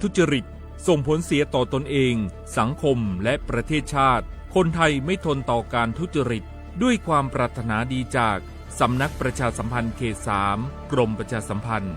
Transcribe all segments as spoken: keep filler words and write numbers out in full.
ทุจริต ส่งผลเสียต่อตนเอง สังคม และประเทศชาติ คนไทยไม่ทนต่อการทุจริต ด้วยความปรารถนาดีจากสำนักประชาสัมพันธ์เขตสาม กรมประชาสัมพันธ์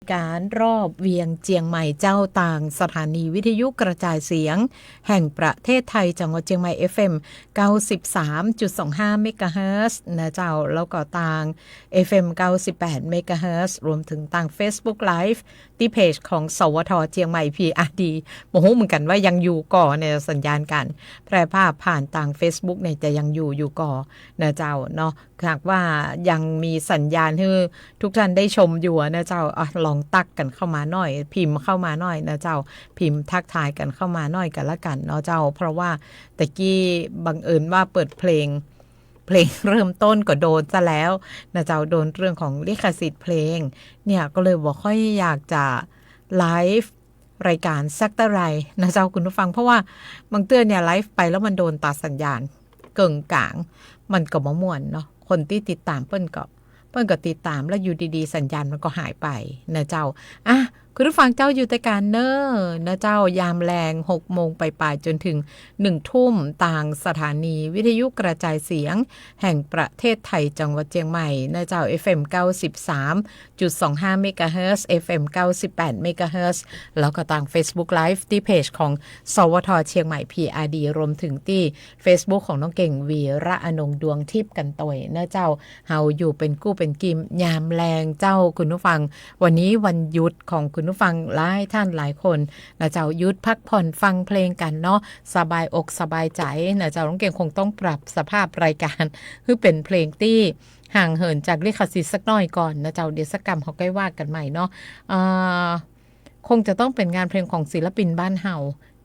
การรอบเวียงเจียงใหม่เจ้า ตางสถานีวิทยุกระจายเสียงแห่งประเทศไทย จังหวัดเจียงใหม่ เอฟเอ็ม เก้าสิบสามจุดสองห้า เมกะเฮิรตซ์นะเจ้า แล้วก็ตาง เอฟเอ็ม เก้าสิบแปด เมกะเฮิรตซ์ รวมเถิงตาง Facebook Live ตี้เพจของ สวท เจียงใหม่ พีอาร์ดี บ่ฮู้เหมือนกั๋นว่ายังอยู่ก่อ ในสัญญาณก๋านแพร่ภาพผ่านตาง Facebook เนี่ยจะยังอยู่ อยู่ก่อนะเจ้าเนาะ หากว่ายังมีสัญญาณหื้อทุกท่านได้ชมอยู่นะเจ้า อ่ะ ลองตั๊กกั๋นเข้ามาหน่อย พิมพ์เข้ามาหน่อยนะเจ้า พิมพ์ทักทายกั๋นเข้ามาหน่อยกั๋นละกั๋นเนาะเจ้า เพราะว่าตะกี้บังเอิญว่าเปิดเพลง เพลงเริ่มต้นก็โดนซะแล้วนะเจ้า โดนเรื่องของลิขสิทธิ์เพลง เนี่ยก็เลยบ่ค่อยอยากจะไลฟ์รายการสักเต้าไหร่นะเจ้าคุณผู้ฟัง เพราะว่าบางเตื้อเนี่ยไลฟ์ไปแล้วมันโดนตัดสัญญาณเกิ่งก๋าง มันก็บ่ม่วนเนาะ คนตี้ติดต๋ามเปิ้นก็ เปิ้นก็ติดต๋าม แล้วอยู่ดีๆ สัญญาณมันก็หายไปนะเจ้า อ่ะ คุณผู้ฟังเจ้า อยู่ตวยกั๋นเน่อนะเจ้า ยามแลงหกโมงปลายๆ จ๋นเถิงหนึ่งทุ่ม ตางสถานีวิทยุกระจายเสียงแห่งประเทศไทย จังหวัดเจียงใหม่นะเจ้า เอฟเอ็ม เก้าสิบสามจุดสองห้า เมกะเฮิรตซ์ เอฟเอ็ม เก้าสิบแปด เมกะเฮิรตซ์ แล้วก็ตาง Facebook Live ตี้เพจของ สวท เจียงใหม่ พีอาร์ดี รวมเถิงตี้ Facebook ของน้องเก่ง วีระอนงค์ ดวงทิพย์กั๋นตวยนะเจ้า เฮาอยู่เป๋นกู้เป๋นกิมยามแลงเจ้าคุณผู้ฟัง วันนี้วันหยุดของคุณผู้ฟังหลายท่านหลายคนนะเจ้า หยุดพักผ่อนฟังเพลงกั๋นเนาะ สบายอกสบายใจ๋นะเจ้า น้องเก่งคงต้องปรับสภาพรายการหื้อเป๋นเพลงตี้ห่างเหินจากลิขสิทธิ์สักหน่อยก่อนนะเจ้า เดี๋ยวสักกำเฮาก้อยว่ากั๋นใหม่เนาะ เอ่อ คงจะต้องเป๋นงานเพลงของศิลปินบ้านเฮา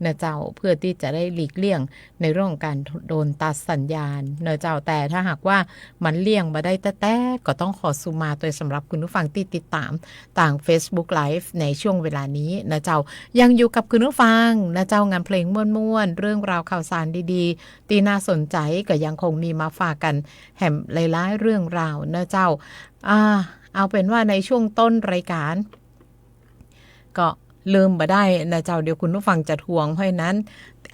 นะเจ้า เพื่อตี้จะได้หลีกเลี่ยงในเรื่องของก๋านโดนตัดสัญญาณนะเจ้า แต่ถ้าหากว่ามันเลี่ยงบ่ได้แต๊ๆ ก็ต้องขอสุมาตวยสำหรับคุณผู้ฟังตี้ติดต๋ามตาง Facebook Live ในช่วงเวลานี้นะเจ้า ยังอยู่กับคุณผู้ฟังนะเจ้า งานเพลงม่วนๆ เรื่องราวข่าวสารดีๆ ตี้น่าสนใจ๋ก็ยังคงมีมาฝากกั๋นแหมหลายๆ เรื่องราวนะเจ้า อ่า เอาเป๋นว่าในช่วงต้นรายการ ก็ลืมบ่ได้นะเจ้า เดี๋ยวคุณผู้ฟังจะทวง เพราะฉะนั้น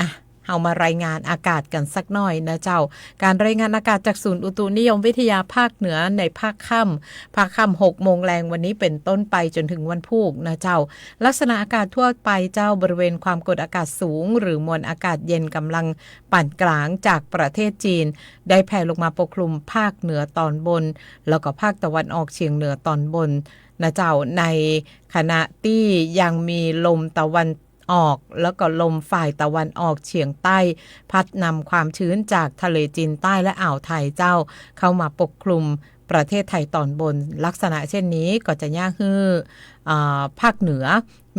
อ่ะ เฮามารายงานอากาศกั๋นสักหน่อยนะเจ้า ก๋านรายงานอากาศจากศูนย์อุตุนิยมวิทยาภาคเหนือในภาคค่ำ ภาคค่ำหกโมงแลงวันนี้เป๋นต้นไปจ๋นเถิงวันพูกนะเจ้า ลักษณะอากาศทั่วไปเจ้า บริเวณความกดอากาศสูง หรือมวลอากาศเย็นก๋ำลังปานก๋างจากประเทศจีน ได้แผ่ลงมาปกคลุมภาคเหนือตอนบน แล้วก็ภาคตะวันออกเฉียงเหนือตอนบนนะเจ้า ในขณะตี้ยังมีลมตะวันออก แล้วก็ลมฝ่ายตะวันออกเฉียงใต้ พัดนำความชื้นจากทะเลจีนใต้และอ่าวไทยเจ้า เข้ามาปกคลุมประเทศไทยตอนบน ลักษณะเช่นนี้ก็จะเยียะหื้อ อ่า ภาคเหนือ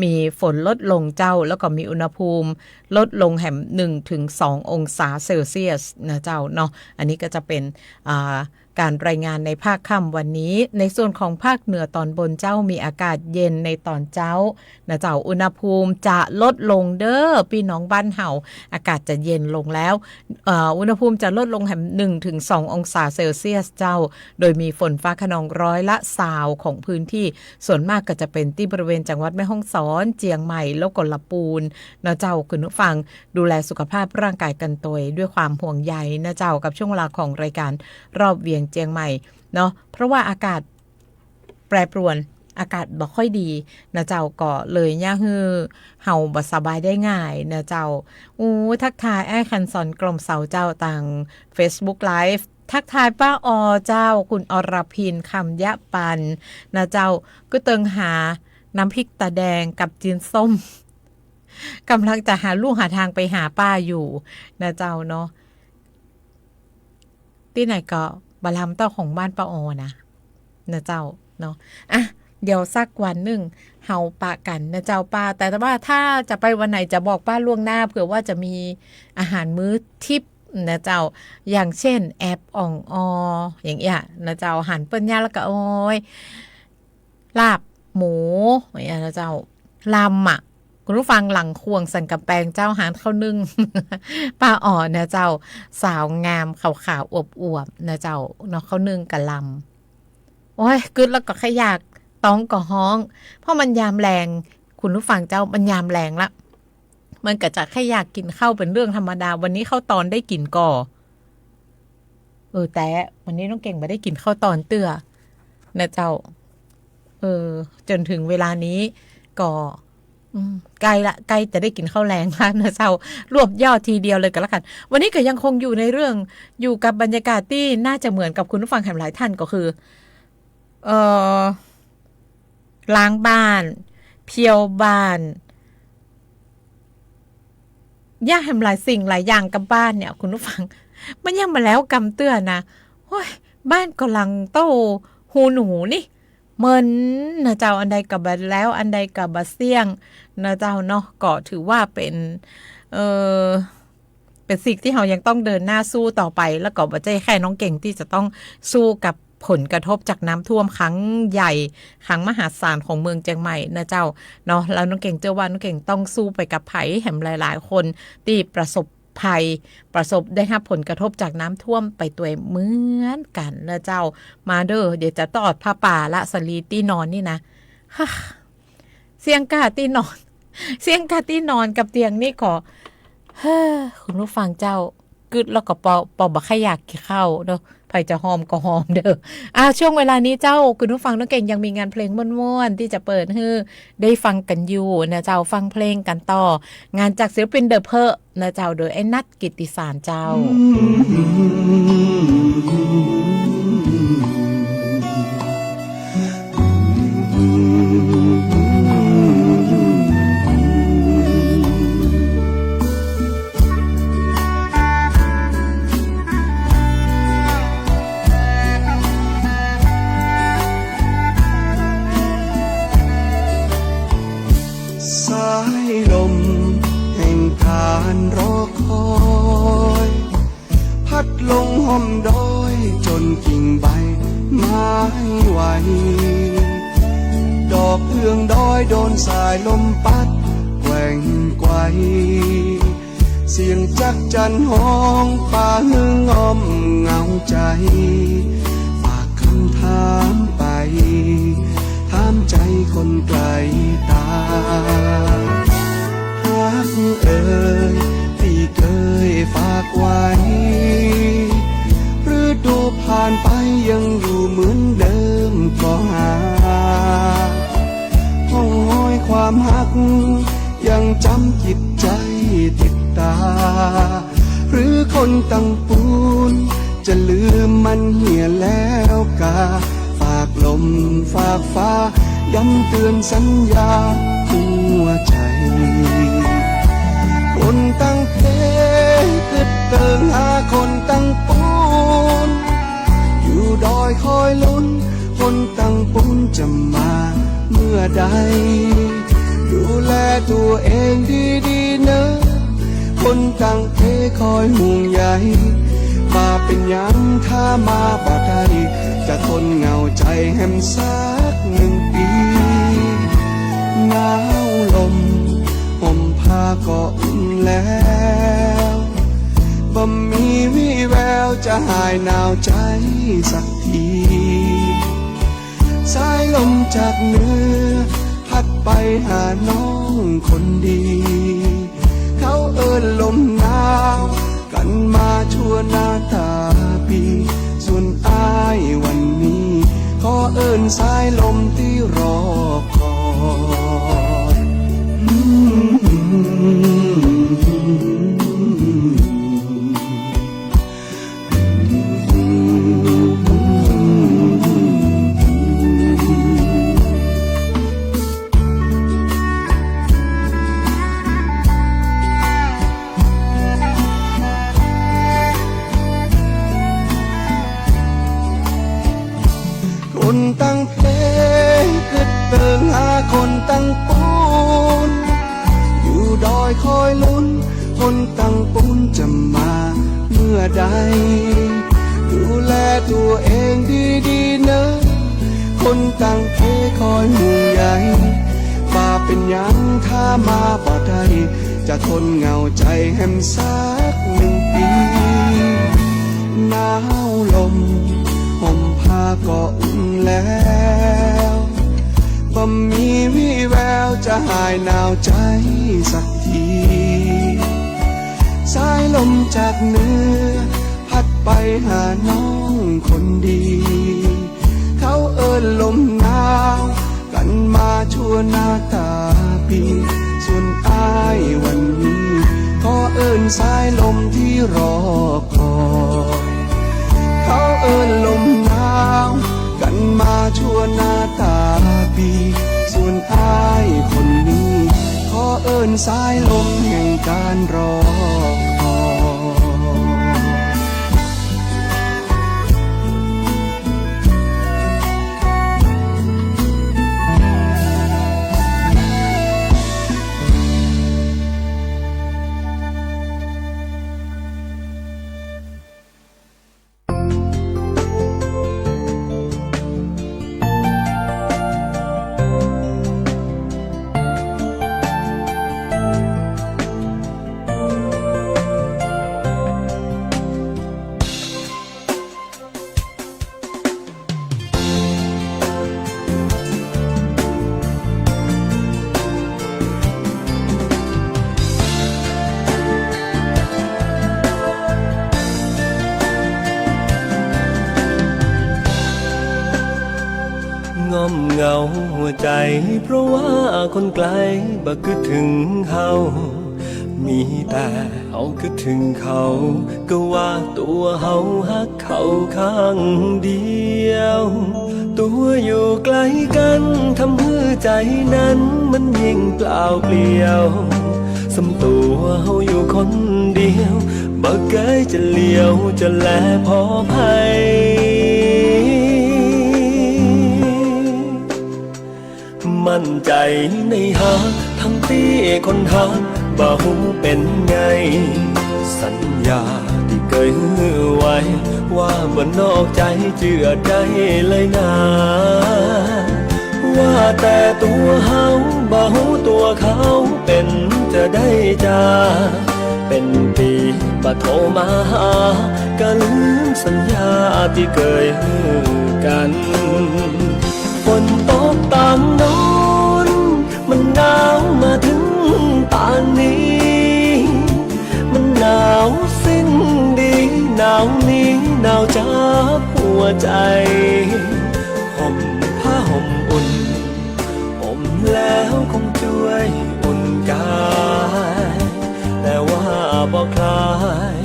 มีฝนลดลงเจ้า แล้วก็มีอุณหภูมิลดลงแหมหนึ่งถึงสององศาเซลเซียสนะเจ้าเนาะ อันนี้ก็จะเป๋น อ่า ก๋านรายงานในภาคค่ำวันนี้ ในส่วนของภาคเหนือตอนบนเจ้า มีอากาศเย็นในตอนเจ๊านะเจ้า อุณหภูมิจะลดลงเด้อ ปี้น้องบ้านเฮา อากาศจะเย็นลงแล้ว เอ่อ อุณหภูมิจะลดลงแหมหนึ่งถึงสององศาเซลเซียสเจ้า โดยมีฝนฟ้าคะนองร้อยละซาวของพื้นที่ ส่วนมากก็จะเป๋นตี้บริเวณจังหวัดแม่ฮ่องสอน เจียงใหม่ แล้วก็ลำปูนนะเจ้า คุณผู้ฟัง ดูแลสุขภาพร่างกายกั๋นตวยด้วยความห่วงใยนะเจ้า กับช่วงเวลาของรายการรอบเวียงเจียงใหม่เนาะ เพราะว่าอากาศแปรปรวน อากาศบ่ค่อยดีนะเจ้า ก็เลยเยียะหื้อเฮาบ่สบายได้ง่ายนะเจ้า อู้ ทักทายอ้ายคันสอนกล่อมเสาเจ้าตาง Facebook Live ทักทายป้าออเจ้า คุณอรพิน คำยะปันนะเจ้า ก็เติงหาน้ำพริกตาแดงกับจีนส้ม ก๋ำลังจะหาลู่หาตางไปหาป้าอยู่นะเจ้าเนาะ ตี้ไหนก็บ่ล้ำเต้าของบ้านป้าออนะ นะเจ้าเนาะ อ่ะ เดี๋ยวสักวันนึ่งเฮาปะกั๋นนะเจ้าป้า แต่ว่าถ้าจะไปวันไหนจะบอกป้าล่วงหน้า เผื่อว่าจะมีอาหารมื้อทิพย์นะเจ้า อย่างเช่น แอบอ่องออ อย่างเงี้ยนะเจ้า หันเปิ้นย่าแล้วก็ โอ้ย ลาบหมู อย่างเงี้ยนะเจ้า ลำอะ คุณผู้ฟัง หลังข่วงสันก๋ำแปงเจ้า ฮ้านข้าวนึ่ง ป้าออนะเจ้า สาวงามขาวๆ อวบๆ นะเจ้า เนาะ ข้าวนึ่งกับลำ โอ้ย กึ๊ดแล้วก็ใค่อยาก ต๊องก็ฮ้อง เพราะมันยามแลง คุณผู้ฟังเจ้า มันยามแลงละ มันก็จะใค่อยากกิ๋นข้าวเป๋นเรื่องธรรมดา วันนี้ข้าวตอนได้กิ๋นก่อ เออ แต่วันนี้น้องเก่งบ่ได้กิ๋นข้าวตอนเตื้อนะเจ้า เออ จ๋นเถิงเวลานี้ก็ อืม ใก้ละ ใก้จะได้กิ๋นข้าวแลงละนะเจ้า รวบยอดทีเดียวเลยก็แล้วกั๋น วันนี้ก็ยังคงอยู่ในเรื่อง อยู่กับบรรยากาศตี้น่าจะเหมือนกับคุณผู้ฟังแหมหลายท่านก็คือ เอ่อ ล้างบ้าน เพี้ยวบ้าน เยียะแหมหลายสิ่งหลายอย่างกับบ้านเนี่ย คุณผู้ฟัง มันยังบ่แล้วกำเตื้อนะ โอ้ย บ้านก็หลังเต้าฮูหนูนี่ เหมินนะเจ้า อันใดก็บ่แล้ว อันใดก็บ่เสี้ยงนะเจ้าเนาะ ก็ถือว่าเป๋น เอ่อ เป๋นสิ่งตี้เฮายังต้องเดินหน้าสู้ต่อไป แล้วก็บ่ใจ้แค่น้องเก่งตี้จะต้องสู้กับผลกระทบจากน้ำท่วมครั้งใหญ่ ครั้งมหาศาลของเมืองเจียงใหม่นะเจ้าเนาะ แล้วน้องเก่งเจื้อว่าน้องเก่งต้องสู้ไปกับใผแหมหลายๆ คนตี้ประสบภัย ประสบ ได้ฮับผลกระทบจากน้ำท่วมไปตวยเหมือนกั๋นนะเจ้า มาเด้อ เดี๋ยวจะตอดผ้าป่าละสะลีตี้นอนนี่นะ ฮ่า เสี้ยงก้าตี้นอน เสี้ยงก้าตี้นอนกับเตียงนี่ก็ เฮ้อ คุณผู้ฟังเจ้า กึ๊ดแล้วก็ปอ ปอบ่ค่อยอยากกิ๋นข้าวเนาะ ใผจะหอมก็หอมเด้อ อ่า ช่วงเวลานี้เจ้า คุณผู้ฟังน้องเก่งยังมีงานเพลงม่วนๆ ตี้จะเปิดหื้อได้ฟังกั๋นอยู่นะเจ้า ฟังเพลงกั๋นต่อ งานจากศิลปินเดอะเพิร์ลนะเจ้า โดยไอ้นัทกิตติสารเจ้า สายลมแห่งก๋านรอคอย พัดลงฮ่อมดอยจ๋นกิ่งใบไม้ไหว ดอกเอื้องดอยโดนสายลมปั๊ดแกว่งไกว เสียงจั๊กจั่นฮ้องปาหื้อง่อมเหงาใจ๋ ฝากกำถามไป ถามใจ๋คนไก๋ต๋า ฮักเอ่ย ตี้เกยฝากไว้ ฤดูผ่านไปยังอยู่เหมือนเดิมก็หา ฮ่องฮอยความฮักยังจ๋ำจิตใจ๋ติดต๋า หรือคนตังปูน จะลืมมันเหียแล้วกา ฝากลมฝากฟ้า ย้ำเตือนสัญญาหัวใจ๋ คนตังเพกึ๊ดเติงหาคนตังปูน อยู่ดอยคอยลุ้น คนตังปูนจะมาเมื่อใด ดูแลตั๋วเองดีๆ เน่อ คนตังเพคอยห่วงใย บ่าเป๋นหยังถ้ามาบ่ได้ จะทนเหงาใจ๋แหมสักนึ่งปี๋ หนาวลม ห่มผ้าก็อุ่นแล้ว บ่มีวี่แววจะหายหนาวใจ๋สักที สายลมจากเหนือ พัดไปหาน้องคนดี เขาเอิ้นลมหนาว กั๋นมาชั่วนาต๋าปี๋ ส่วนอ้ายวันนี้ ขอเอิ้นสายลมตี้รอคอย คนตังเพกึ๊ดเติงหาคนตังปูน อยู่ดอยคอยลุ้น คนตังปูนจะมาเมื่อใด ดูแลตั๋วเองดีๆ เน่อ คนตังเพคอยห่วงใย บ่าเป๋นหยังถ้ามาบ่ได้ จะทนเหงาใจ๋แหมสักนึ่งปี๋ หนาวลม ห่มผ้าก็อุ่นแล้ว บ่มีวี่แววจะหายหนาวใจ๋สักที สายลมจากเหนือ พัดไปหาน้องคนดี เขาเอิ้นลมหนาว มาชั่วนาต๋าปี ส่วนอ้ายวันนี้ ขอเอิ้นสายลมตี้รอคอย เขาเอิ้นลมหนาว กั๋นมาชั่วนาต๋าปี ส่วนอ้ายคนนี้ ขอเอิ้นสายลมแห่งก๋านรอคอย ง่อมเหงาหัวใจ๋ เพราะว่าคนไก๋บ่กึ๊ดเถิงเฮา มีแต่เฮากึ๊ดเถิงเขา ก็ว่าตั๋วเฮาฮักเขาข้างเดียว ตั๋วอยู่ไก๋กั๋น ทำหื้อใจ๋นั้นมันยิ่งเปล่าเปลี่ยว ส่ำตั๋วเฮาอยู่คนเดียว บ่เกยจะเหลียวจะแลผ่อใผ มั่นใจ๋ในฮัก ทั้งตี้คนฮักบ่ฮู้เป๋นไง สัญญาตี้เกยหื้อไว้ ว่าบ่นอกใจ๋เจื้อได้เลยนา ว่าแต่ตั๋วเฮาบ่ฮู้ตั๋วเขาเป๋นจะใดจา เป๋นปี๋บ่โทรมาหา ก็ลืมสัญญาตี้เกยหื้อกั๋น ฝนตกตางโน้น มันหนาวมาเถิงตางนี้ มันหนาวสิ้นดี หนาวนี้หนาวจับหัวใจ๋ ห่มผ้าห่มอุ่น ห่มแล้วคงจ้วยอุ่นก๋าย แต่ว่าบ่คลาย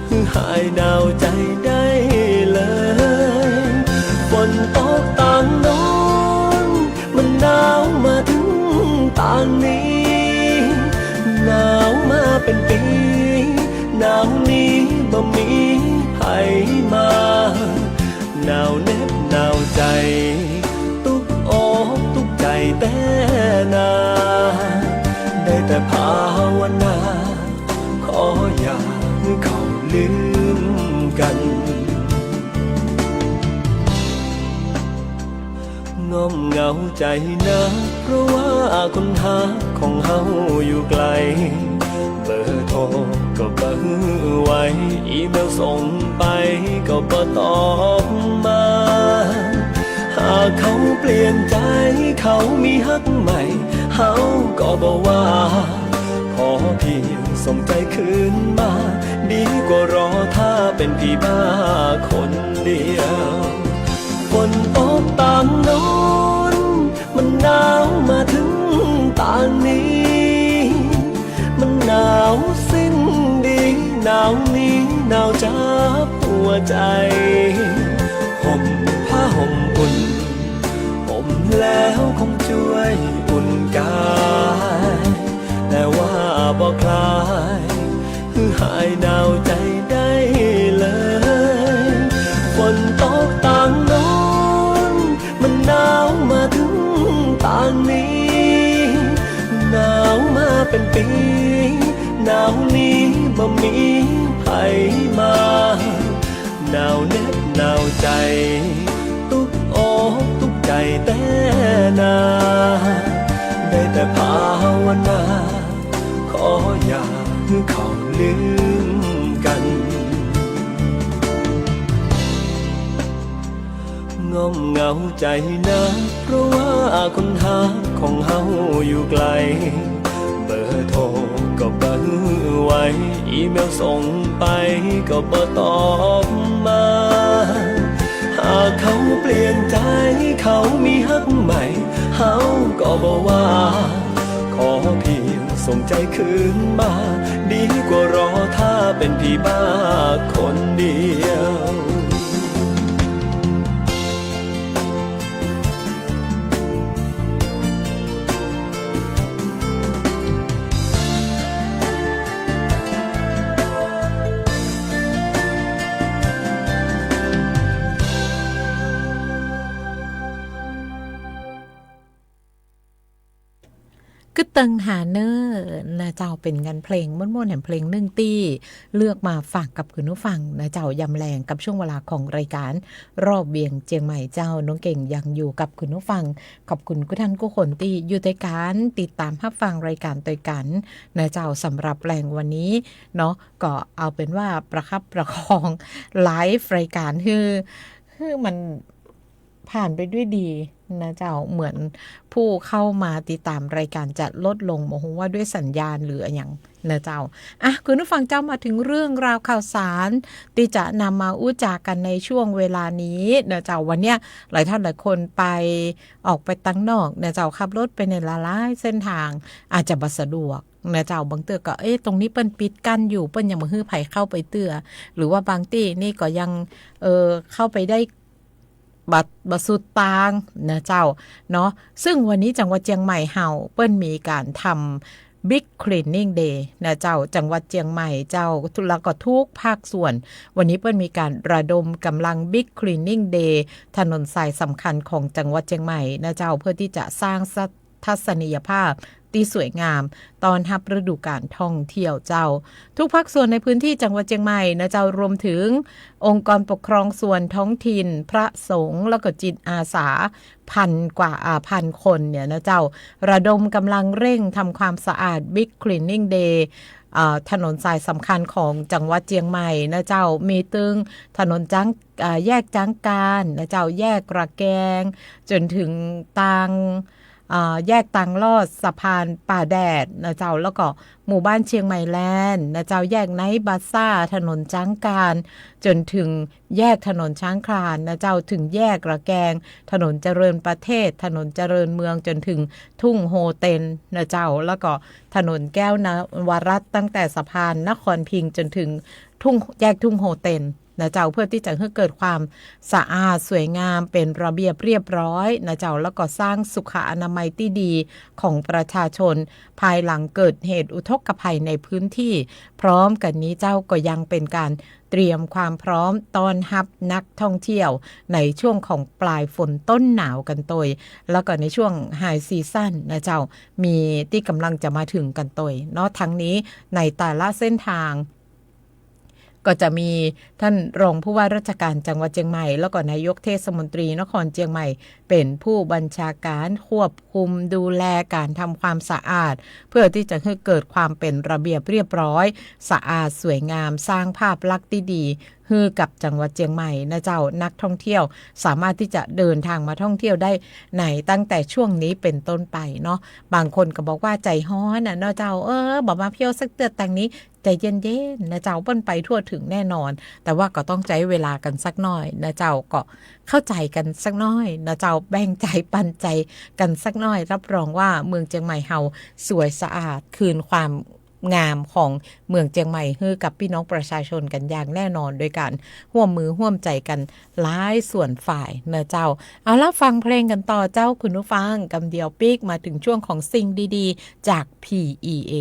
หื้อหายหนาวใจ๋ได้เลย ฝนตกตางโน้น มันหนาวมาเถิงตางนี้ หนาวมาเป๋นปี๋ หนาวนี้บ่มีใผมา หนาวเหน็บหนาวใจ๋ ตุ๊กอกตุ๊กใจ๋แต๊นา ได้แต่ภาวนา ขออย่าหื้อเขาลืมกั๋น ง่อมเหงาใจ๋นัก เพราะว่าคนฮักของเฮาอยู่ไก๋ เบอร์โทรก็บ่หื้อไว้ อีเมลส่งไปก็บ่ตอบมา หากเขาเปลี่ยนใจ๋ เขามีฮักใหม่ เฮาก็บ่ว่า ขอเพียงส่งใจ๋คืนมา ดีกว่ารอถ้าเป๋นผีบ้าคนเดียว ฝนตกตางโน้น มันหนาวมาเถิงตางนี้ มันหนาวสิ้นดี หนาวนี้หนาวจับหัวใจ๋ ห่มผ้าห่มอุ่น ห่มแล้วคงจ้วยอุ่นก๋าย แต่ว่าบ่คลาย หื้อหายหนาวใจ๋ได้เลย ฝนตกตางโน้น มันหนาวมาเถิงตางนี้ หนาวมาเป๋นปี๋ หนาวนี้บ่มีใผมา หนาวเหน็บหนาวใจ๋ ตุ๊กอกตุ๊กใจ๋แต๊นา ได้แต่ภาวนา ขออย่าหื้อเขาลืมกั๋น ง่อมเหงาใจ๋นัก เพราะว่าคนฮักของเฮาอยู่ไก๋ เบอร์โทรก็บ่หื้อไว้ อีเมลส่งไปก็บ่ตอบมา หากเขาเปลี่ยนใจ๋ เขามีฮักใหม่ เฮาก็บ่ว่า ขอเพียงส่งใจคืนมา ดีกว่ารอถ้าเป็นผีบ้าคนเดียว กึ๊ดตึงหาเน่อ นะเจ้า เป๋นงานเพลงม่วนๆ แหมเพลงนึ่งตี้เลือกมาฝากกับคุณผู้ฟังนะเจ้า ยามแลงกับช่วงเวลาของรายก๋านรอบเวียงเจียงใหม่เจ้า น้องเก่งยังอยู่กับคุณผู้ฟัง ขอบคุณกู้ท่านกู้คนตี้อยู่ตวยกั๋น ติดต๋ามฮับฟังรายก๋านตวยกั๋นนะเจ้า สำหรับแลงวันนี้เนาะ ก็เอาเป๋นว่าประคับประคองไลฟ์รายก๋านหื้อ หื้อมัน ผ่านไปด้วยดีนะเจ้า เหมือนผู้เข้ามาติดต๋ามรายก๋านจะลดลง บ่ฮู้ว่าด้วยสัญญาณหรืออะหยังนะเจ้า อ่ะ คุณผู้ฟังเจ้า มาถึงเรื่องราวข่าวสารตี้จะนำมาอู้จ๋ากั๋นในช่วงเวลานี้นะเจ้า วันเนี้ยหลายท่านหลายคนไป ออกไปตังนอกนะเจ้า ขับรถไปในหลายๆ เส้นตาง อาจจะบ่สะดวกนะเจ้า บางเตื้อก็ เอ๊ะ ตรงนี้เปิ้นปิดกั้นอยู่ เปิ้นยังบ่หื้อใผเข้าไปเตื้อ หรือว่าบางตี้นี่ก็ยัง เอ่อ เข้าไปได้ บ่ บ่สุดตางนะเจ้าเนาะ ซึ่งวันนี้จังหวัดเจียงใหม่เฮาเปิ้นมีก๋านทำ Big Cleaning Day นะเจ้า จังหวัดเจียงใหม่เจ้า แล้วก็ทุกภาคส่วน วันนี้เปิ้นมีก๋านระดมก๋ำลัง Big Cleaning Day ถนนสายสำคัญของจังหวัดเจียงใหม่นะเจ้า เพื่อตี้จะสร้างทัศนียภาพตี้สวยงาม ต้อนฮับฤดูก๋านท่องเที่ยวเจ้า ทุกภาคส่วนในพื้นที่จังหวัดเจียงใหม่นะเจ้า รวมถึงองค์กรปกครองส่วนท้องถิ่น พระสงฆ์ แล้วก็จิตอาสา พันกว่า อ่า พันคนเนี่ยนะเจ้า ระดมก๋ำลังเร่งทำความสะอาด Big Cleaning Day อ่า ถนนสายสำคัญของจังหวัดเจียงใหม่นะเจ้า มีตึงถนนจ๊าง อ่า แยกจ๊างกานนะเจ้า แยกระแกง จ๋นถึงตาง อ่า แยกตางลอด สะพานป่าแดดนะเจ้า แล้วก็หมู่บ้านเจียงใหม่แลนด์นะเจ้า แยกไนท์บาซ่า ถนนจ๊างกาน จ๋นถึงแยกถนนจ๊างกานนะเจ้า ถึงแยกระแกง ถนนเจริญประเทศ ถนนเจริญเมือง จ๋นถึงทุ่งโฮเต็นนะเจ้า แล้วก็ถนนแก้วนวรัตน์ ตั้งแต่สะพานนครพิงค์จ๋นถึงทุ่ง แยกทุ่งโฮเต็น นะเจ้า เพื่อตี้จะหื้อเกิดความสะอาดสวยงาม เป๋นระเบียบเรียบร้อยนะเจ้า แล้วก็สร้างสุขอนามัยตี้ดีของประชาชน ภายหลังเกิดเหตุอุทกภัยในพื้นที่ พร้อมกั๋นนี้เจ้าก็ยังเป๋นก๋านเตรียมความพร้อมต้อนฮับนักท่องเที่ยวในช่วงของปลายฝนต้นหนาวกั๋นตวย แล้วก็ในช่วง High Season นะเจ้า มีตี้ก๋ำลังจะมาเถิงกั๋นตวยเนาะ ทั้งนี้ในแต่ละเส้นตาง ก็จะมีต้านรองผู้ว่าราชก๋านจังหวัดเจียงใหม่ แล้วก็นายกเทศมนตรีนครเจียงใหม่ เป๋นผู้บัญชาก๋านควบคุมดูแลก๋านทำความสะอาด เพื่อตี้จะหื้อเกิดความเป๋นระเบียบเรียบร้อย สะอาดสวยงาม สร้างภาพลักษณ์ตี้ดี หื้อกับจังหวัดเจียงใหม่นะเจ้า นักท่องเที่ยวสามารถตี้จะเดินตางมาท่องเที่ยวได้ในตั้งแต่ช่วงนี้เป๋นต้นไปเนาะ บางคนก็บอกว่าใจ๋ฮ้อนน่ะเนาะเจ้า เออ บ่มาเที่ยวสักเตื้อตางนี้ ใจ๋เย็นๆ นะเจ้า เปิ้นไปทั่วเถิงแน่นอน แต่ว่าก็ต้องใจ๊เวลากั๋นสักหน้อยนะเจ้า ก็เข้าใจ๋กั๋นสักหน้อยนะเจ้า แบ่งใจ๋ปันใจ๋กั๋นสักหน้อย รับรองว่าเมืองเจียงใหม่เฮาสวยสะอาด คืนความงามของเมืองเจียงใหม่หื้อกับปี้น้องประชาชนกั๋นอย่างแน่นอน โดยก๋านฮ่วมมือฮ่วมใจ๋กั๋นหลายส่วนฝ่ายนะเจ้า เอาละ ฟังเพลงกั๋นต่อเจ้าคุณผู้ฟัง กำเดียวปิ๊กมาเถิงช่วงของสิ่งดีๆ จาก พีอีเอ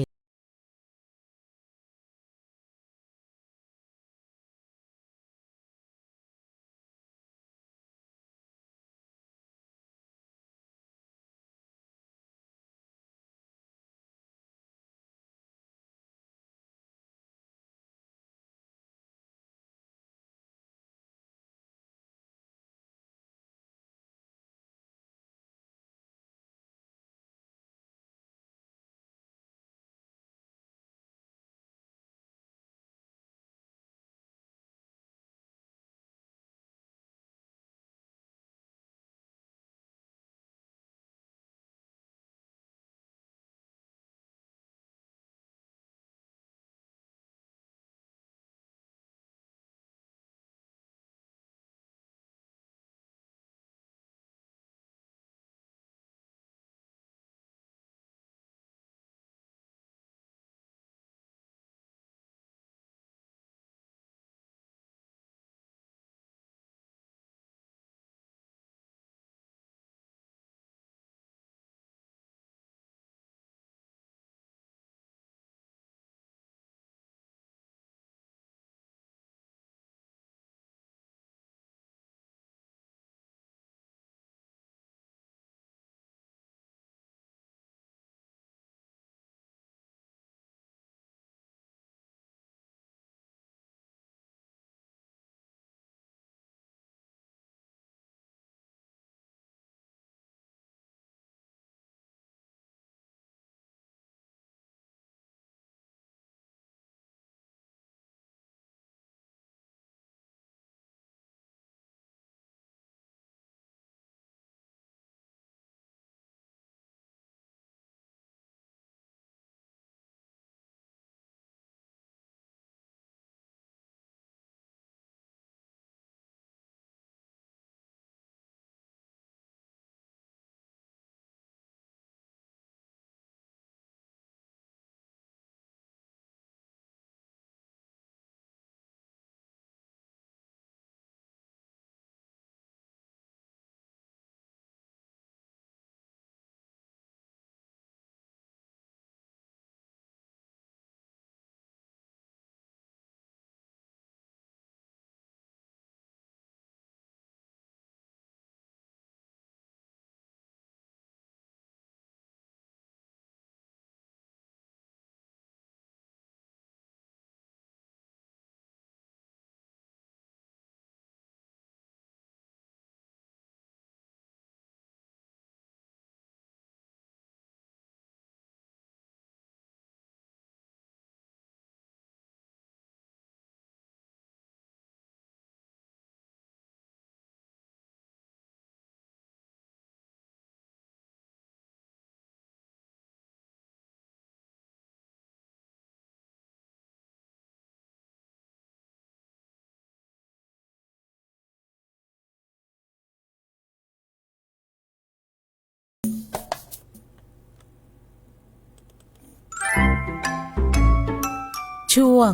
ช่วง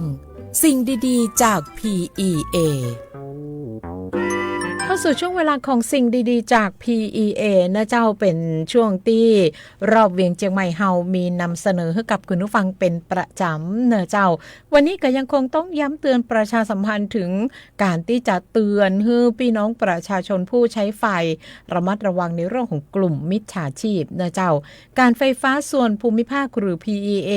สิ่งดีๆ จาก พีอีเอ เข้าสู่ช่วงเวลาของสิ่งดีๆ จาก พีอีเอ นะเจ้า เป๋นช่วงตี้รอบเวียงเจียงใหม่เฮามีนำเสนอหื้อกับคุณผู้ฟังเป๋นประจ๋ำนะเจ้า วันนี้ก็ยังคงต้องย้ำเตือนประชาสัมพันธ์เถิงก๋านตี้จะเตือนหื้อปี้น้องประชาชนผู้ใจ๊ไฟระมัดระวังในเรื่องของกลุ่มมิจฉาชีพนะเจ้า ก๋านไฟฟ้าส่วนภูมิภาคหรือ พีอีเอ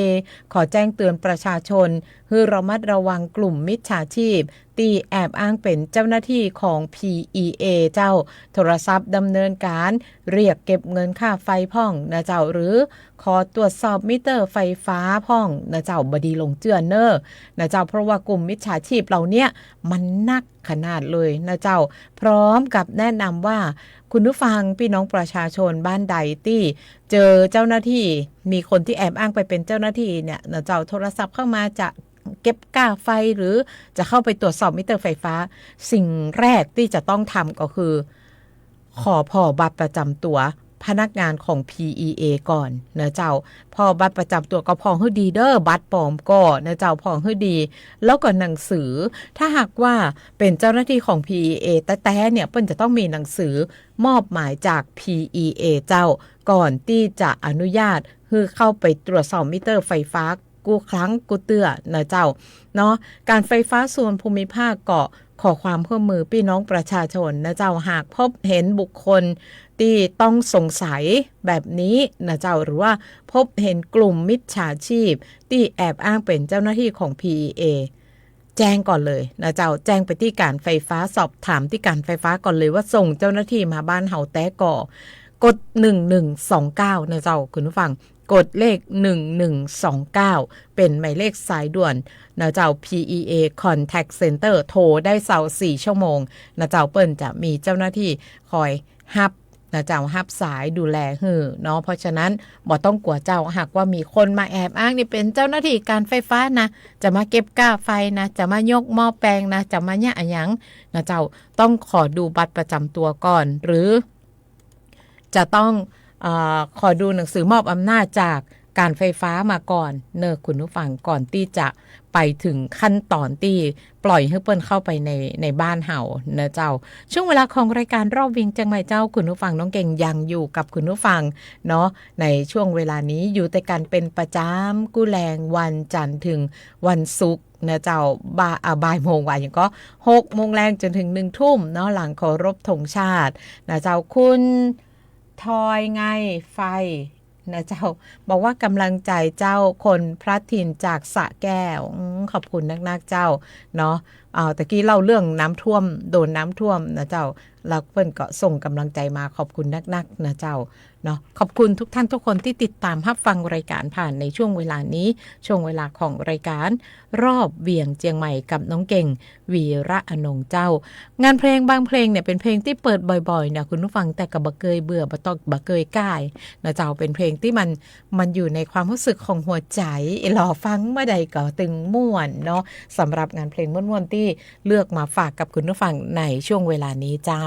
ขอแจ้งเตือนประชาชนหื้อระมัดระวังกลุ่มมิจฉาชีพตี้แอบอ้างเป๋นเจ้าหน้าตี้ของ พีอีเอ เจ้า โทรศัพท์ดำเนินก๋านเรียกเก็บเงินค่าไฟพ่องนะเจ้า หรือขอตรวจสอบมิเตอร์ไฟฟ้าพ่องนะเจ้า บ่ดีหลงเจื้อเน่อนะเจ้า เพราะว่ากลุ่มมิจฉาชีพเหล่าเนี้ยมันนักขนาดเลยนะเจ้า พร้อมกับแนะนำว่าคุณผู้ฟังปี้น้องประชาชนบ้านใดตี้เจอเจ้าหน้าตี้ มีคนตี้แอบอ้างไปเป๋นเจ้าหน้าตี้เนี่ยนะเจ้า โทรศัพท์เข้ามาจะเก็บค่าไฟหรือจะเข้าไปตรวจสอบมิเตอร์ไฟฟ้า สิ่งแรกตี้จะต้องทำก็คือ ขอผ่อบัตรประจ๋ำตั๋วพนักงานของ พีอีเอ ก่อนนะเจ้า ผ่อบัตรประจ๋ำตั๋วก็ผ่อหื้อดีเด้อ บัตรปลอมก็นะเจ้า ผ่อหื้อดี แล้วก็หนังสือ ถ้าหากว่าเป๋นเจ้าหน้าตี้ของ พีอีเอ แต๊ๆ เนี่ย เปิ้นจะต้องมีหนังสือมอบหมายจาก พีอีเอ เจ้า ก่อนตี้จะอนุญาตหื้อเข้าไปตรวจสอบมิเตอร์ไฟฟ้า กู้ครั้งกู้เตื้อนะเจ้า เนาะ ก๋านไฟฟ้าส่วนภูมิภาคก็ขอความร่วมมือปี้น้องประชาชนนะเจ้า หากพบเห็นบุคคลตี้ต้องสงสัยแบบนี้นะเจ้า หรือว่าพบเห็นกลุ่มมิจฉาชีพตี้แอบอ้างเป๋นเจ้าหน้าตี้ของ พีอีเอ แจ้งก่อนเลยนะเจ้า แจ้งไปตี้ก๋านไฟฟ้า สอบถามตี้ก๋านไฟฟ้าก่อนเลยว่าส่งเจ้าหน้าตี้มาบ้านเฮาแต๊ก่อ กด หนึ่งหนึ่งสองเก้า นะเจ้า คุณผู้ฟัง กดเลข หนึ่งหนึ่งสองเก้า เป๋นหมายเลขสายด่วนนะเจ้า พีอีเอ Contact Center โทรได้ซาวสี่ชั่วโมงนะเจ้า เปิ้นจะมีเจ้าหน้าตี้คอยฮับนะเจ้า ฮับสายดูแลหื้อเนาะ เพราะฉะนั้นบ่ต้องกั๋วเจ้า หากว่ามีคนมาแอบอ้างนี่เป๋นเจ้าหน้าตี้ก๋านไฟฟ้านะ จะมาเก็บค่าไฟนะ จะมายกหม้อแปลงนะ จะมาเยียะอะหยังนะเจ้า ต้องขอดูบัตรประจ๋ำตั๋วก่อน หรือ จะต้อง เอ่อ ขอดูหนังสือมอบอำนาจจากก๋านไฟฟ้ามาก่อนเน่อคุณผู้ฟัง ก่อนตี้จะไปเถิงขั้นต๋อนตี้ปล่อยหื้อเปิ้นเข้าไปใน ในบ้านเฮานะเจ้า ช่วงเวลาของรายการรอบเวียงเจียงใหม่เจ้า คุณผู้ฟัง น้องเก่งยังอยู่กับคุณผู้ฟังเนาะ ในช่วงเวลานี้อยู่ตวยกั๋นเป๋นประจ๋ำกู้แลงวันจันทร์เถิงวันศุกร์ นะเจ้า บ่า อ่า บ่ายโมงว่าหยังก่อ หกโมงแลงจ๋นเถิงหนึ่งทุ่มเนาะ หลังเคารพธงชาตินะเจ้า คุณทอยไงไฟนะเจ้า บอกว่ากำลังใจเจ้า คนพลัดถิ่นจากสระแก้ว อืม ขอบคุณนักๆ เจ้าเนาะ อ่า ตะกี้เล่าเรื่องน้ำท่วม โดนน้ำท่วมนะเจ้า แล้วเปิ้นก็ส่งกำลังใจมา ขอบคุณนักๆ นะเจ้า เนาะ ขอบคุณทุกท่านทุกคนตี้ติดต๋ามฮับฟังรายก๋านผ่านในช่วงเวลานี้ ช่วงเวลาของรายก๋านรอบเวียงเจียงใหม่กับน้องเก่ง วีระอนงค์เจ้า งานเพลงบางเพลงเนี่ยเป๋นเพลงตี้เปิดบ่อยๆ เนี่ยคุณผู้ฟัง แต่ก็บ่เกยเบื่อ บ่ต้อง บ่เกยก้ายนะเจ้า เป๋นเพลงตี้มัน มันอยู่ในความฮู้สึกของหัวใจ๋ หล่อฟังเมื่อใดก็ตึงม่วนเนาะ สำหรับงานเพลงม่วนๆ ตี้เลือกมาฝากกับคุณผู้ฟังในช่วงเวลานี้เจ้า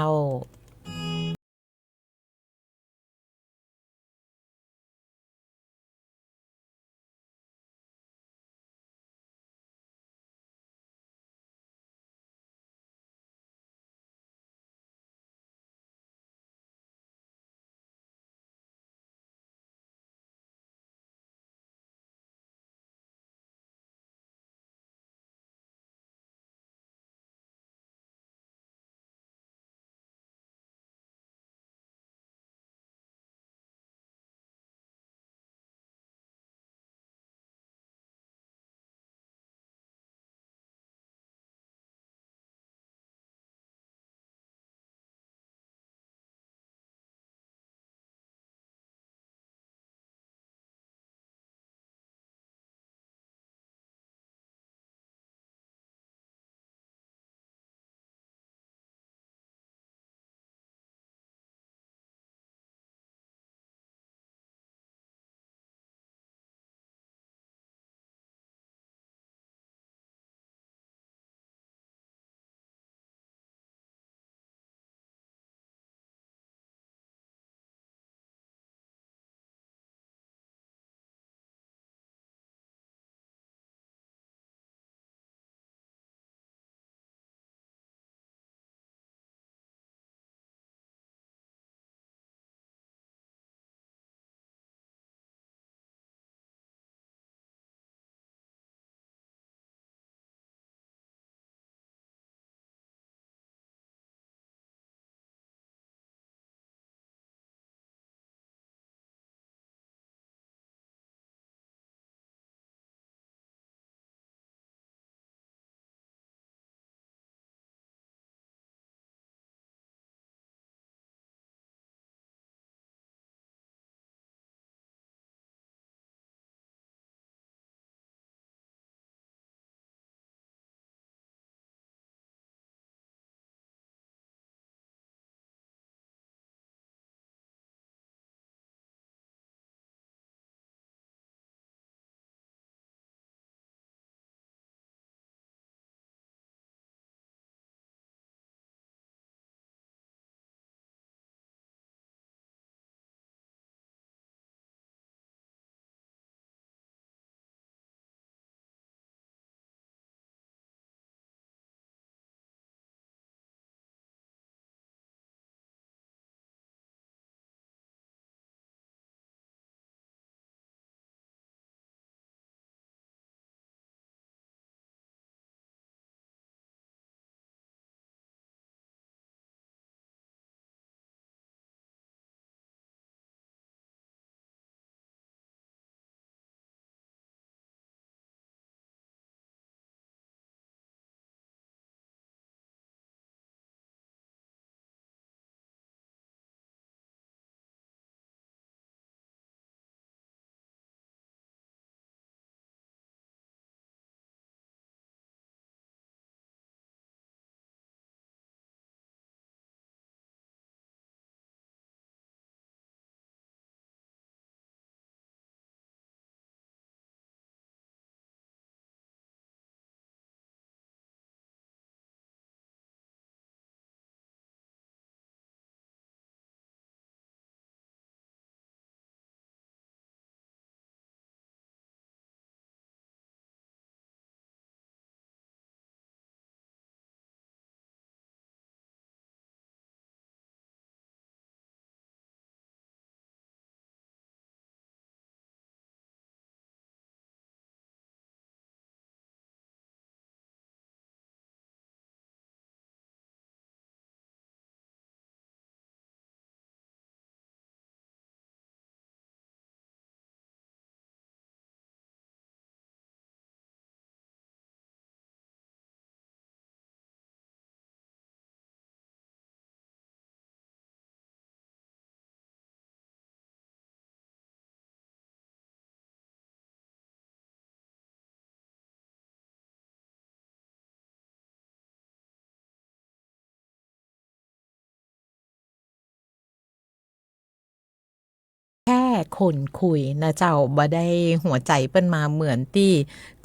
แต่คนคุยนะเจ้า บ่ได้หัวใจ๋เปิ้นมาเหมือนตี้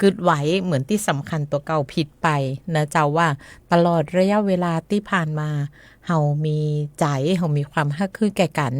กึ๊ดไว้ เหมือนตี้สำคัญตั๋วเก่าผิดไปนะเจ้า ว่าตลอดระยะเวลาตี้ผ่านมา เฮามีใจ๋ เฮามีความฮักคือแก่กั๋น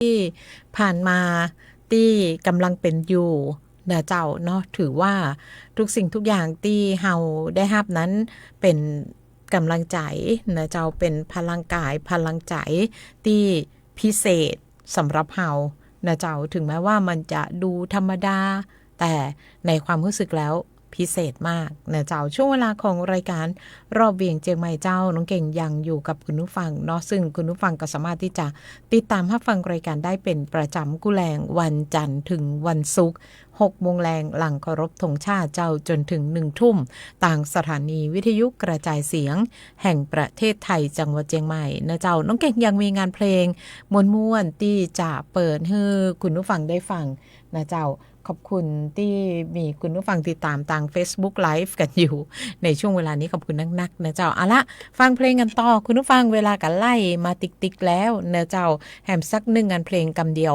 ตี้ผ่านมา ตี้ก่ำลังเป๋นอยู่ นะเจ้าเนาะ ถือว่าทุกสิ่งทุกอย่างตี้เฮาได้ฮับนั้นเป๋นก๋ำลังใจ๋นะเจ้า เป๋นพลังกาย พลังใจ๋ตี้พิเศษสำหรับเฮานะเจ้า ถึงแม้ว่ามันจะดูธรรมดา แต่ในความฮู้สึกแล้วพิเศษมากนะเจ้า ช่วงเวลาของรายก๋านรอบเวียงเจียงใหม่เจ้า น้องเก่งยังอยู่กับคุณผู้ฟังเนาะ ซึ่งคุณผู้ฟังก็สามารถตี้จะติดต๋ามฮับฟังรายก๋านได้เป๋นประจ๋ำกู้แลงวันจันทร์เถิงวันศุกร์ หกโมงแลงหลังเคารพธงชาติเจ้า จ๋นเถิงหนึ่งทุ่ม ตางสถานีวิทยุกระจายเสียงแห่งประเทศไทยจังหวัดเจียงใหม่นะเจ้า น้องเก่งยังมีงานเพลงม่วนๆ ตี้จะเปิดหื้อคุณผู้ฟังได้ฟังนะเจ้า ขอบคุณตี้มีคุณผู้ฟังติดต๋ามตาง Facebook Live กั๋นอยู่ในช่วงเวลานี้ ขอบคุณนักๆ นะเจ้า เอาละ ฟังเพลงกั๋นต่อ คุณผู้ฟัง เวลาก็ไล่มาติ๊กๆ แล้วนะเจ้า แหมสักหนึ่งงานเพลงกำเดียว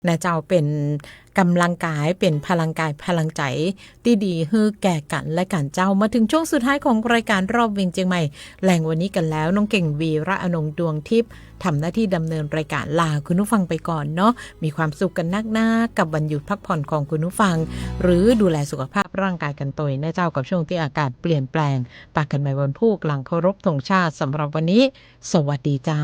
นะเจ้า เป๋นก๋ำลังกาย เป๋นพลังกาย พลังใจ๋ตี้ดีหื้อแก่กั๋นและกั๋นเจ้า มาเถิงช่วงสุดท้ายของรายก๋านรอบเวียงเจียงใหม่ แหล่งวันนี้กั๋นแล้ว น้องเก่ง วีระอนงค์ ดวงทิพย์ ทำหน้าตี้ดำเนินรายก๋านลาคุณผู้ฟังไปก่อนเนาะ มีความสุขกั๋นนักๆ กับวันหยุดพักผ่อนของคุณผู้ฟัง หรือดูแลสุขภาพร่างกายกั๋นตวยนะเจ้า กับช่วงตี้อากาศเปลี่ยนแปลง ปะกั๋นใหม่วันพูกหลังเคารพธงชาติ สำหรับวันนี้ สวัสดีเจ้า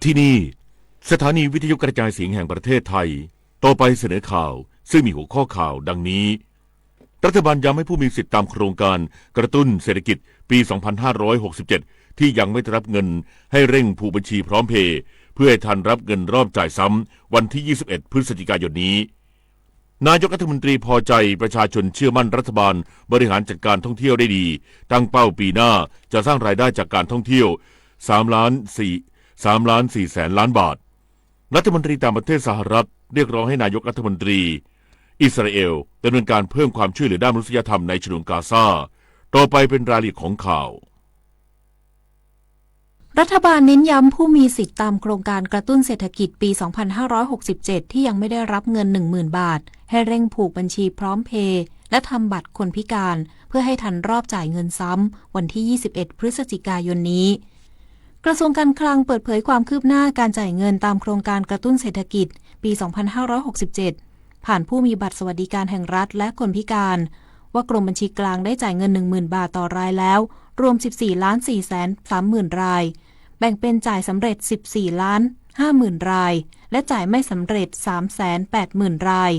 ที่นี่ สถานีวิทยุกระจายเสียงแห่งประเทศไทย ต่อไปเสนอข่าว ซึ่งมีหัวข้อข่าวดังนี้ รัฐบาลย้ำให้ผู้มีสิทธิ์ตามโครงการกระตุ้นเศรษฐกิจปี สองพันห้าร้อยหกสิบเจ็ด ที่ยังไม่ได้รับเงิน ให้เร่งผูกบัญชีพร้อมเพย์ เพื่อให้ทันรับเงินรอบจ่ายซ้ำวันที่ ยี่สิบเอ็ด พฤศจิกายนนี้ นายกรัฐมนตรีพอใจประชาชนเชื่อมั่นรัฐบาลบริหารจัดการท่องเที่ยวได้ดี ตั้งเป้าปีหน้าจะสร้างรายได้จากการท่องเที่ยว สามล้านสี่ สามล้านสี่แสนล้านบาท รัฐมนตรีต่างประเทศสหรัฐเรียกร้องให้นายกรัฐมนตรีอิสราเอลดำเนินการเพิ่มความช่วยเหลือด้านมนุษยธรรมในฉนวนกาซา ต่อไปเป็นรายละเอียดของข่าว รัฐบาลเน้นย้ำผู้มีสิทธิ์ตามโครงการกระตุ้นเศรษฐกิจปี สองพันห้าร้อยหกสิบเจ็ด ที่ยังไม่ได้รับเงิน หนึ่งหมื่น บาท ให้เร่งผูกบัญชีพร้อมเพย์ และทำบัตรคนพิการ เพื่อให้ทันรอบจ่ายเงินซ้ำวันที่ ยี่สิบเอ็ด พฤศจิกายนนี้ กระทรวงการคลังเปิดเผยความคืบหน้าการจ่ายเงินตามโครงการกระตุ้นเศรษฐกิจปี สองพันห้าร้อยหกสิบเจ็ด ผ่านผู้มีบัตรสวัสดิการแห่งรัฐและคนพิการ ว่ากรมบัญชีกลางได้จ่ายเงิน หนึ่งหมื่น บาทต่อรายแล้ว รวม สิบสี่ล้านสี่แสนสามหมื่น ราย แบ่งเป็นจ่ายสำเร็จ สิบสี่ล้านห้าหมื่น ราย และจ่ายไม่สำเร็จ สามแสนแปดหมื่น ราย